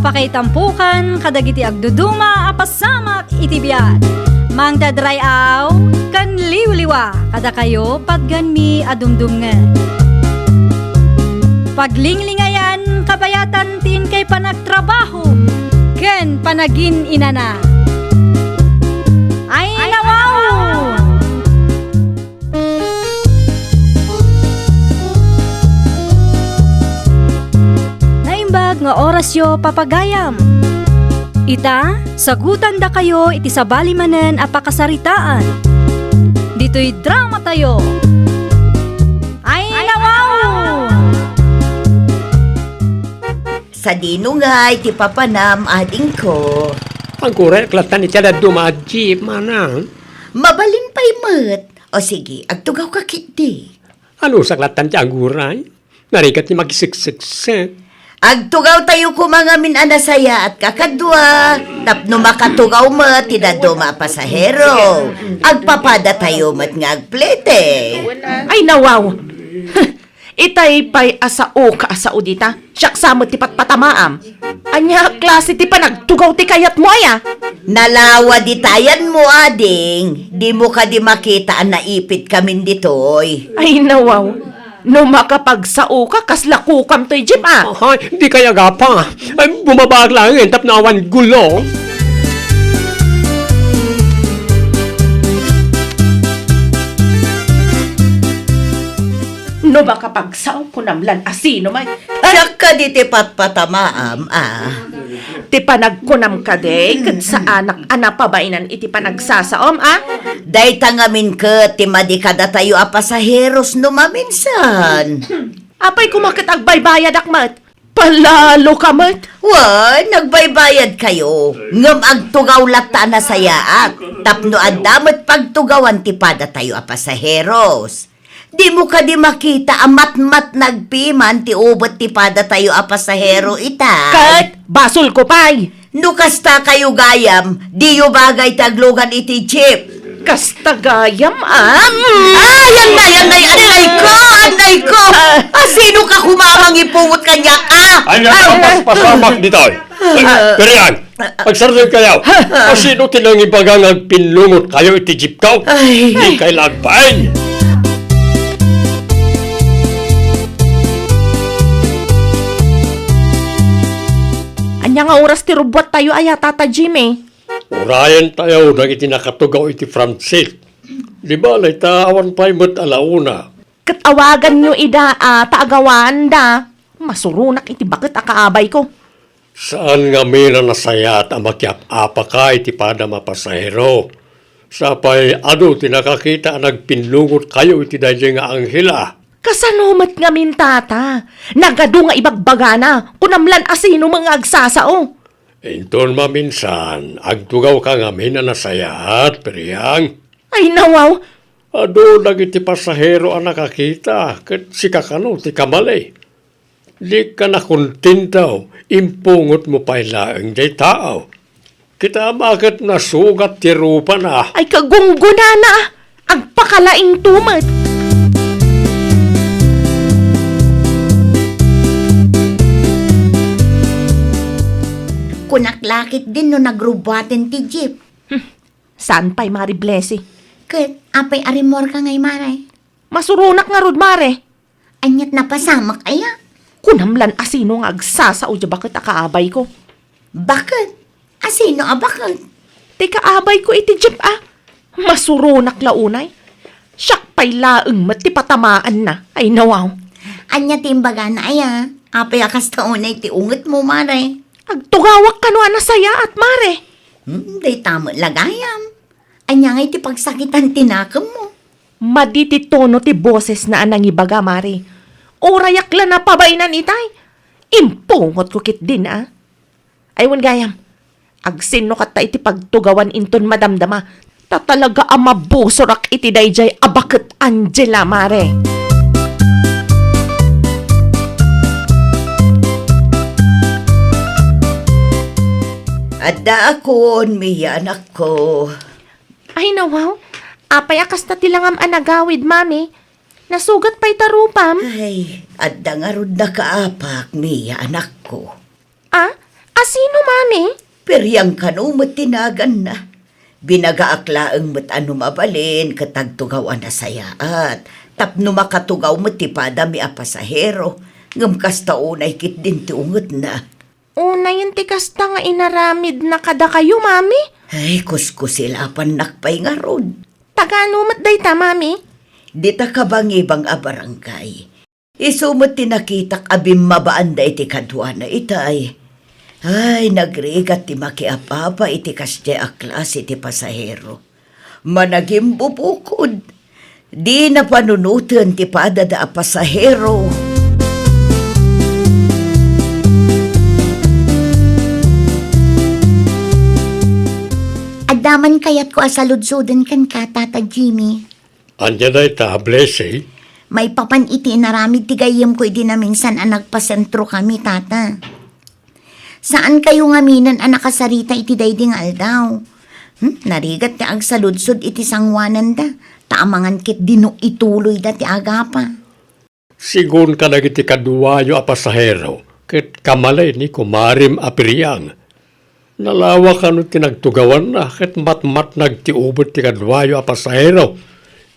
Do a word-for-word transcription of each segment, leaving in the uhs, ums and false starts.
Pakaitampokan kadagiti agduduma a pasamak iti biag. Mangted ray-aw ken liwliwa kadakayo patganmi a dumdumngeg. Paglinglingayan kabayatan ti inkay panagtrabaho ken panagin-inana. Ay, nawaw! Naimbag nga orasyo, papagayam. Ita, sagutandakayo iti sabali manen a pakasaritaan. Ditoy dramatayo. Ay, nawaw! Sadino ngay ti papanam, adingko? Agguray ak lattan iti dadduma a jeep, manang. Mabalin pay met. O sige, agtugawka ketdi. Anusak lattan ti agguray? Narigat ti makiseksek. Agtugawtayo koma ngamin a nasayaat kakadua, tapno makatugaw met ti dadduma a pasahero. Agpapadatayo met nga agplete. Ay, nawaw! Itay pay a saoka a sao dita. Siak sa met ti patpatamaam. Ania a klase ti panagtugaw ti kayatmo, aya? Nalawa ditayanmo, ading. Dimo kadi makita a naipitkamin ditoy? Ay, nawaw. No makapagsaoka, kasla kukam toy jeep, a. Ay, dikay agapa. Ay, bumabaak laeng tapno awan gulo. No makapagsaok, kunam lan a sino man. Siak kadi ti patpatamaam, a. Ti panagkunam kadi, ket saanak a napabaenan iti panagsasaom, a? Dayta ngamin ket ti madi kadatayo a pasaheros no maminsan. Apay koma ket agbaybayadak met? Palaloka met? Wen, agbaybayadkayo. Ngem agtugaw latta a nasayaat, tapno adda met pagtugawan ti padatayo a pasaheros. Dimo kadi makita a matmatnag piman ti ubet ti padatayo a pasahero ita? Ket basolko pay. No kastakayo gayam, diyo bagay ti aglugan iti jeep. Kasta gayam, a? Ay, anay, anay, anay ko, anay ko! A, sino ka koma a mangipungot kaniak, a? Ay, nga, a, paspasamak ditoy. Ay, Perian, agsardengkayo. A, sino ti nangibaga nga agpinnungot kayo iti jeep ko? Ay. Dikay la agbain. Ania nga oras ti rubbuattayo aya, Tata Jimmy? Urayentayo dagiti nakatugaw iti Francil. Di bale, ta awan pay met a la una. Ket awaganyo ida, a, ta agawaanda. Masuronak iti baket a kaabayko. Saan ngamin a nasayaat a makiap-apaka iti padam a pasahero. Sapay adu ti nakakita a nagpinnungotkayo iti daydiay nga anghel a. Kasano met ngamin, Tata? Nagadu nga ibagbagana, kunam lan a sino met nga agsasao. Inton maminsan, agtugawka ngamin a nasayaat, Periang. Ay, nawaw! Adu dagiti pasahero a nakakita, ket sika kano ti kamali. Dika nakontento, impungotmo pay laeng diay tao. Kita, baket nasugat ti rupana. Ay, kagunggonana, agpakalaingto met. Kunak la ketdin no nagrubbuaten ti jeep. Hmm. Saan pay, Mari Blessy? Ket, apay a rimmuarka ngay, Mare? Masuronak ngarud, Mare. Aniat napasamak aya? Kunam lan a sino nga agsasao diay baket a kaabayko. Baket? A sino a baket? Ti kaabayko iti jeep a. Masuronak la unay. Siak pay laeng met ti patamaanna. Ay, nawaw. Ania ti imbagana aya? Apay a kasta unay ti ungetmo, Mare? Agtugawak kano a nasayaat, Mare. Hmm, dayta met la gayam. Ania ngay ti pagsakitan ti nakemmo? Madi ti tono ti bosesna a nangibaga, Mare. Urayak la napabaenan itay. Impungotko ketdin a. Ay, wen gayam. Agsinno katta iti pagtugawan inton madamdama. Ta talaga a mabusorak iti daydiay a baket Angela, Mare. Addaakon, Mia, anakko. Ay, nawaw. Apay a kasta ti langam a nagawid, Mami? Nasugat pay ta rupam? Ay, adda ngarud nakaapak, Mia, anakko. A? Asino, Mami? Periang kano met ti naganna. Binagaak laeng met a no mabalin ket agtugaw a nasayaat. Tapno makatugaw met ti padami a pasahero. Ngem kasta unay ketdin ti ungetna. Unayen ti kasta nga inaramidna kadakayo, Mami? Ay, kuskusilapannak pay ngarud. Tagano met dayta, Mami? Dita kabangibang a barangay. Isu met ti nakitak a bimmabaanda iti kaduana itay. Ay, nagrigat ti makiapapa iti kasdiay a klase ti pasahero. Managimbubukod. Dina panunoten ti padada a pasahero. Adda man kayatko a saludsoden kenka, Tata Jimmy. Ania dayta, Blessy? Maipapan iti inaramid ti gayyemko idi naminsan a nagpasentrokami, Tata. Saankayo ngaminen a nakasarita iti daydi nga aldaw. Hmm, narigat ti agsaludsod iti sangoananda, ta amangan ketdi no ituloyda ti agapa. Sigun kadagiti kaduayo a pasahero, ket kamali ni kumarem a Periang. Nalawa kano ti nagtugawanna, ket matmatnag ti ubet ti kaduayo a pasahero.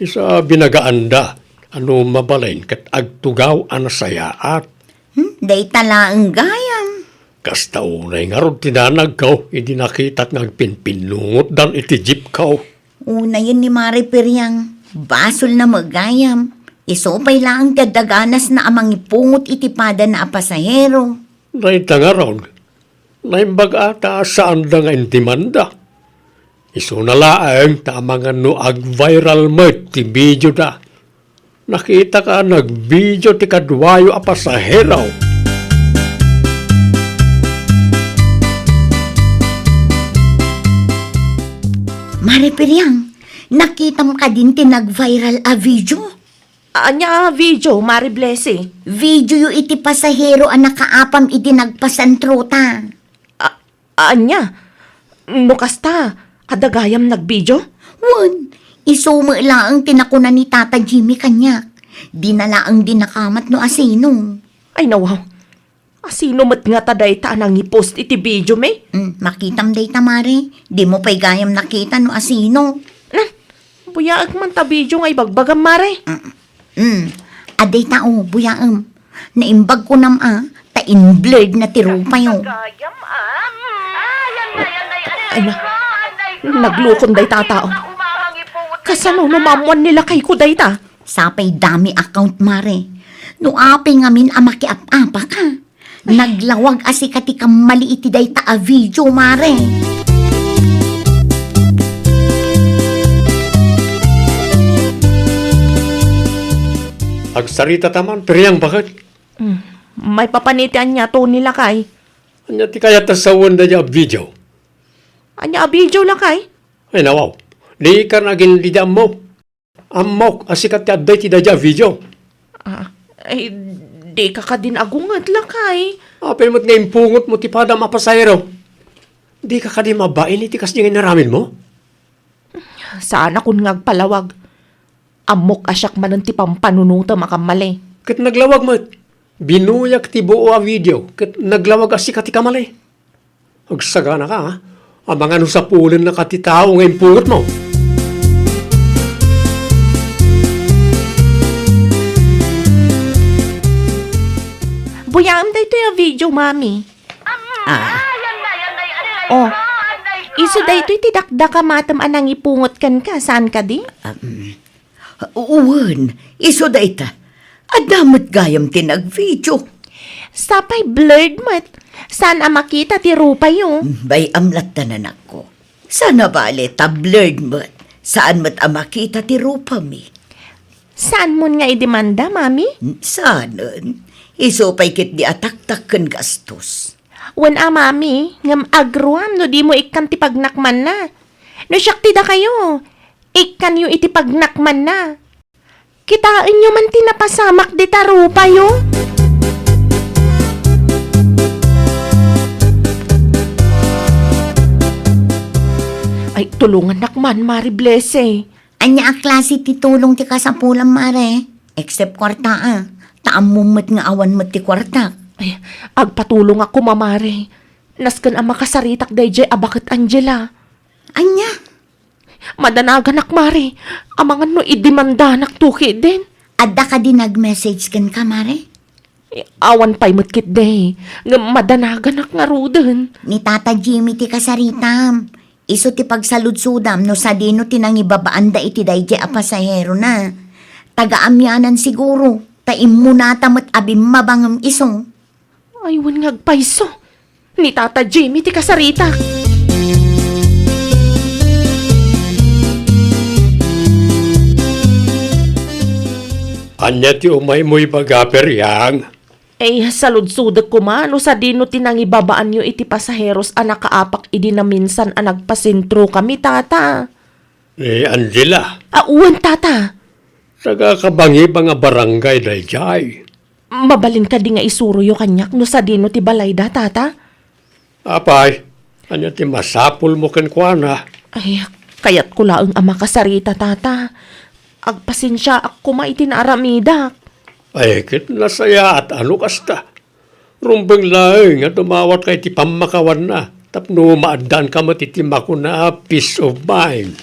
Isu a binagaanda, a no mabalin ket agtugaw a nasayaat. Hmm, dayta laeng gayam. Kasta unay ngarud ti nanagko idi nakitak nga agpinpinnungotdan iti jeepko. Unayen ni Mare Periang, basolna met gayam. Isu pay laeng ti adda ganasna a mangipungot iti padana a pasahero. Dayta ngarud, naimbag a ta saanda nga indimanda. Isuna laeng ta amangan no ag-viral met ti videoda. Nakitak a nag-video ti kaduayo a pasahero. Mare Periang, nakitam kadin ti nag-viral a video? Ania a video, Mare Blessy? Videoyo iti pasahero a nakaapam idi nagpasentrota. A-, ania? No kasta, adda gayam nagvideo? Wen, isu met laeng ti nakuna ni Tata Jimmy kaniak. Dina laeng dinakamat no asino. Ay, nawaw. Asino met ngata dayta a nangipost iti video, me? Mm, makitam dayta, Mare. Dimo pay gayam nakita no asino. Hmm, buyaek man ta video nga ibagbagam, Mare. Mm, mm. Adayta, o, buyaem. Naimbag kunam a, ta in-blurred na ti rupayo. Ay na, naglukon dayta a tao. Kasano no maammuan ni lakayko dayta? Sapay dummy account, Mare. No apay ngamin a makiap-apaka. Naglawag a sika ti kammali iti dayta a video, Mare. Agsarita ta man, Periang, baket? Hmm. Maipapan iti ania, Tony, lakay? Ania ti kayat ta sawen dayta a video? Ania a video, lakay? Ay, nawaw. Dika nagin dida ammo. Ammok a sika ti adda iti dayta a video. Ah, ay, dika kadin agunget, lakay. Apay met nga impungotmo ti padam a pasahero? Dika kadi mabain iti kasdi nga inaramidmo? Saanakon nga agpalawag. Ammok a siak manen ti pampanunotem a kammali. Ket naglawag met. Binuyak ti buo a video ket naglawag a sika ti kammali. Agsaganaka, a? Amangan no sapulennaka ti tao nga impungotmo. Buyaem daytoy a video, Mami. Ah. Oh, isu daytoy ti dakdakamatem a nangipungot kenka, saan kadi? Um, Wen, isu dayta. Adda met gayam ti nagvideo. Sapay blurred met. Saan a makita ti rupayo? Bay-am latta, nanakko. Saan a bale ta blurred met. Saan met a makita ti rupami. Saanmon nga idimanda, Mami? Saanen. Isu pay ketdi a taktak ken gastos. Wen a, Mami, ngem agruam no dimo ikkan ti pagnakmanna. No siak ti dakayo, ikkanyo iti pagnakmanna. Kitaenyo man ti napasamak dita rupayo. Ay, tulongannak man, Mare Blessy. Ania a klase ti tulong ti kasapulam, Mare? Except kuarta, a. Ta ammom met nga awan met ti kuartak. Ay, agpatulongak koma, Mare. Nasken a makasaritak daydiay a baket, Angela. Ania? Madanaganak, Mare. Amangan no idimandanak to ketdin. Adda kadi nag-message kenka, Mare? Eh, awan pay met ketdi. Ngem madanaganak ngaruden. Ni Tata Jimmy ti kasaritam. Isu ti pagsaludsodam no sadino ti nangibabaanda iti daydiay a pasaherona. Taga-amianan siguro, ta immunata met a bimmaba ngem isu. Ay, wen nga agpayso. Ni Tata Jimmy ti kasaritak. Ania ti umaymo ibaga, Periang? Ay, saludsodek koma no sadino ti nangibabaanyo iti pasaheros a nakaapak idi naminsan a nagpasentrokami, Tata. Ni Angela? Ah, wen, Tata. Taga-kabangibang a barangay daydiay. Mabalin kadi nga isuroyo kaniak no sadino ti balayda, Tata? Apay, ania ti masapulmo kenkuana? Ay, kayatko laeng a makasarita, Tata. Agpasensiaak koma iti naaramidak. Ay, ket nasayaat a no kasta. Rumbeng laeng nga dumawatka iti pammakawanna tapno maaddaanka met iti makuna a peace of mind.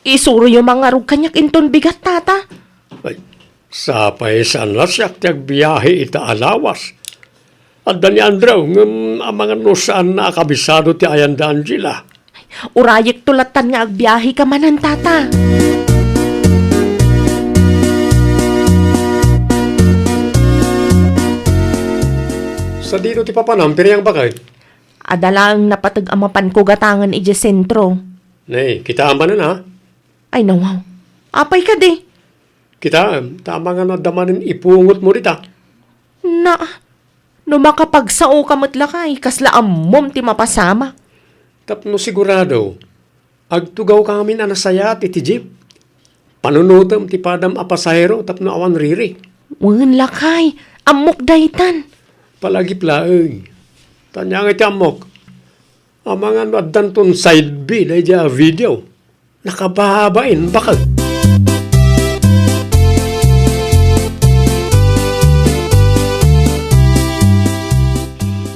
Isuroyo man ngarud kaniak inton bigat, Tata. Ay, sapay saan a siak ti agbiahe ita a lawas. Adda ni Andrew, ngem amangan no saanna a kabisado ti ayan da Angela. Urayekto lattan nga agbiaheka manen, Tata. Sadino ti papanam, Periang, baket? Adda laeng napateg a mapanko gatangen idiay sentro. Ne, kitaem manen, ha? Ay, nawaw. Apay kadi? Kitaem, ta amangan no adda manen ipungotmo dita. Na, no makapagsaoka met lakay, kasla ammom ti mapasamak. Tapno sigurado, agtugawkamin a nasayaat iti jeep. Panunotem ti padam a pasahero tapno awan riri. Wen lakay, ammok daytan. Palagip laeng. Ta ania ngay ti ammok? Amangan no addanton side B daydiay a video. Nakababain, baket.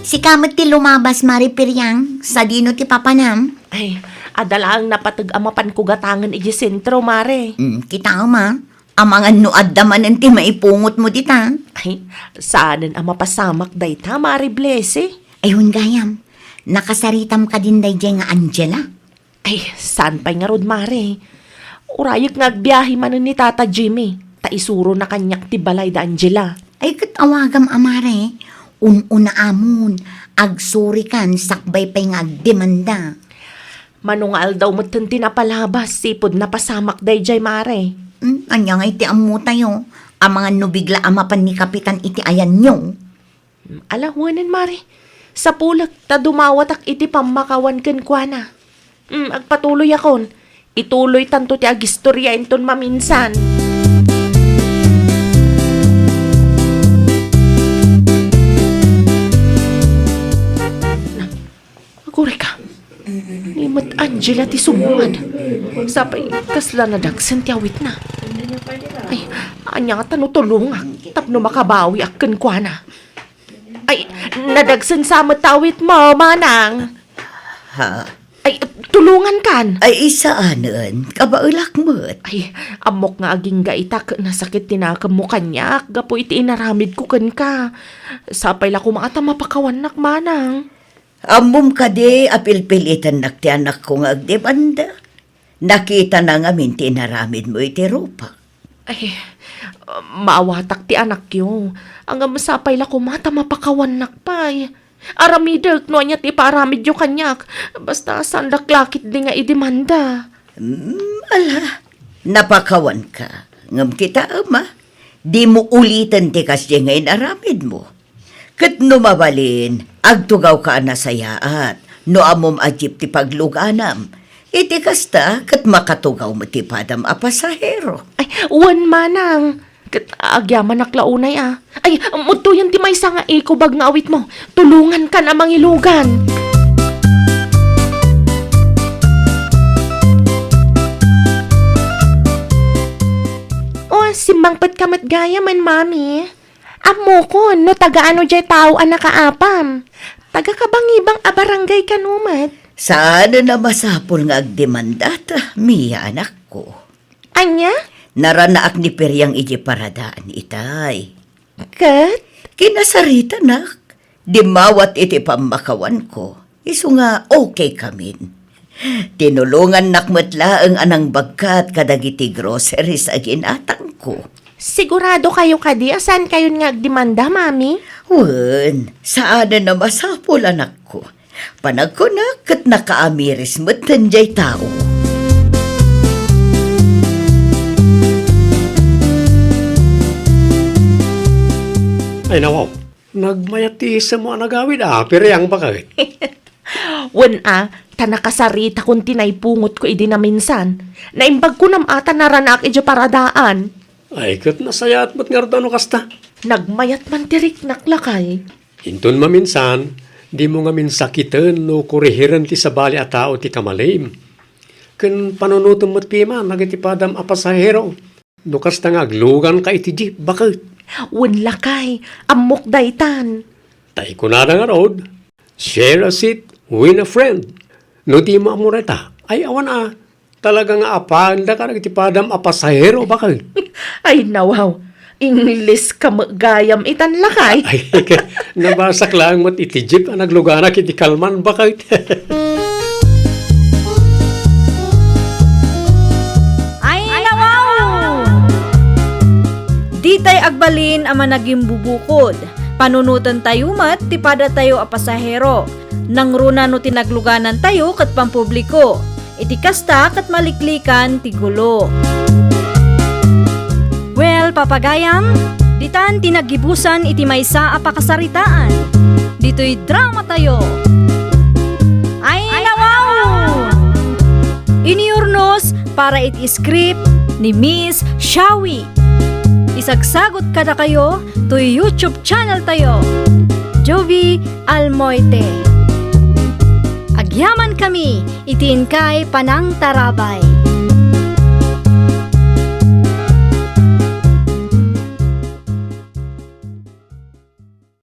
Sika met ti lumabas, Mare Periang, sadino ti papanam? Ay, adda laeng napateg a mapanko gatangen idiay sentro, Mare. Mm, kitaem a. Amangan no adda manen ti maipungotmo dita. Ay, saanen a mapasamak dayta, Mare Blessy. Ay, wen gayam. Nakasaritam kadin daydiay nga Angela. Ay, saan pay ngarud, Mare? Urayek nga agbiahe manen ni Tata Jimmy, ta isurona kaniak ti balay da Angela. Ay, ket awagam a Mare, un-unaamon, agsurikan sakbay pay nga agdemanda. Mano nga aldaw metten ti napalabas, sipud napasamak daydiay, Mare. Hmm, ania nga iti ammotayo? Amangan no bigla a mapan ni Kapitan iti ayanyo. Ala, wenen, Mare. Sapulek ta dumawatak iti pammakawan kenkuana. Mm, agpatuloyakon. Ituloytanto ti agistoria inton maminsan. Na, agurayka. Ni met Angela ti sumungad. Sapay, kasla nadagsen ti awitna. Ay, ania ngata no tulongak tapno makabawiak kenkuana? Ay, nadagsen sa met ti awitmo, manang. Ha? Ay, tulongankan. Ay, saanen. Kabaelak met. Ay, ammok nga agingga ita ket nasakit ti nakemmo kaniak gapu iti inaramidko kenka. Sapay la koma ta mapakawannak, manang. Ammom kadi a pilpilitennak ti anakko nga agdemanda? Nakitana ngamin ti inaramidmo iti rupak. Ay, maawatak ti anakyo. Ngem sapay la koma ta mapakawannak pay. Aramidek no ania ti ipaaramidyo kaniak. Basta saandak la ketdi nga idemanda. Hmm, ala, napakawanka. Ngem kitaem a, dimo uliten ti kasdiay nga inaramidmo. Ket no mabalin, agtugawka a nasayaat no ammom a jeep ti pagluganam. Iti kasta, ket makatugaw met ti padam a pasahero. Ay, wen, manang. Ket agyamanak la unay a. Ay, mudtoyen ti maysa nga eco bag nga awitmo. Tulongankan a mangilugan. O, simmangpetka met gayam, Mami. Ammokon no taga-ano diay tao a nakaapam. Taga-Kabangibang a barangay kano met. Saan a masapul nga agdemandata, Mia, anakko. Ania? Naranaak ni Periang iti paradaan itay. Ket? Kinasaritanak. Dimmawat iti pammakawanko. Isu nga okay kamin. Tinulongannak met laeng a nangbagkat kadagiti groceries a ginatangko. Sigurado kayo kadi a saan kayon nga agdemanda, Mami? Wen, saan a masapul, anakko. Panagkunak ket nakaamiris met daydiay tao. Ay, nawaw. Nagmayat ti isemmo a nagawid a, Periang, baket. Wen a, ta nakasaritakon ti naipungotko idi naminsan. Naimbagko nam a ta naranaak idiay paradaan. Ay, ket nasayaat met ngarud a no kasta. Nagmayat man ti riknak, lakay. Inton maminsan, dimo ngamin sakiten no kurihiren ti sabali a tao ti kamalim. Ken panunotem met piman dagiti padam a pasahero. No kasta nga agluganka iti jeep, baket. Wen, lakay, ammok daytan. Ta ikunada ngarud, "Share a seat, win a friend." No dimo ammo dayta, ay awan a, talaga nga apaandaka dagiti padam a pasahero, baket. Ay, nawaw. Ingleska met gayam itan, lakay. Ay, nabasak laeng met iti jeep a nagluganak iti kalman, baket. Ay, nawaw! Ditay agbalin a managimbubukod. Panunotentayo met ti padatayo a pasahero. Nangruna no ti nagluganantayo ket pampubliko. Iti kasta ket maliklikan ti gulo. Well, papagayam, ditan ti naggibusan iti maysa a pakasaritaan. Ditoy dramatayo. Ay, nawaw! Inurnos para iti script ni Miss Shawi. Isagsagot kadakayo toy YouTube channel tayo, Jovi Almoite. Agyaman kami iti inkay panangtarabay.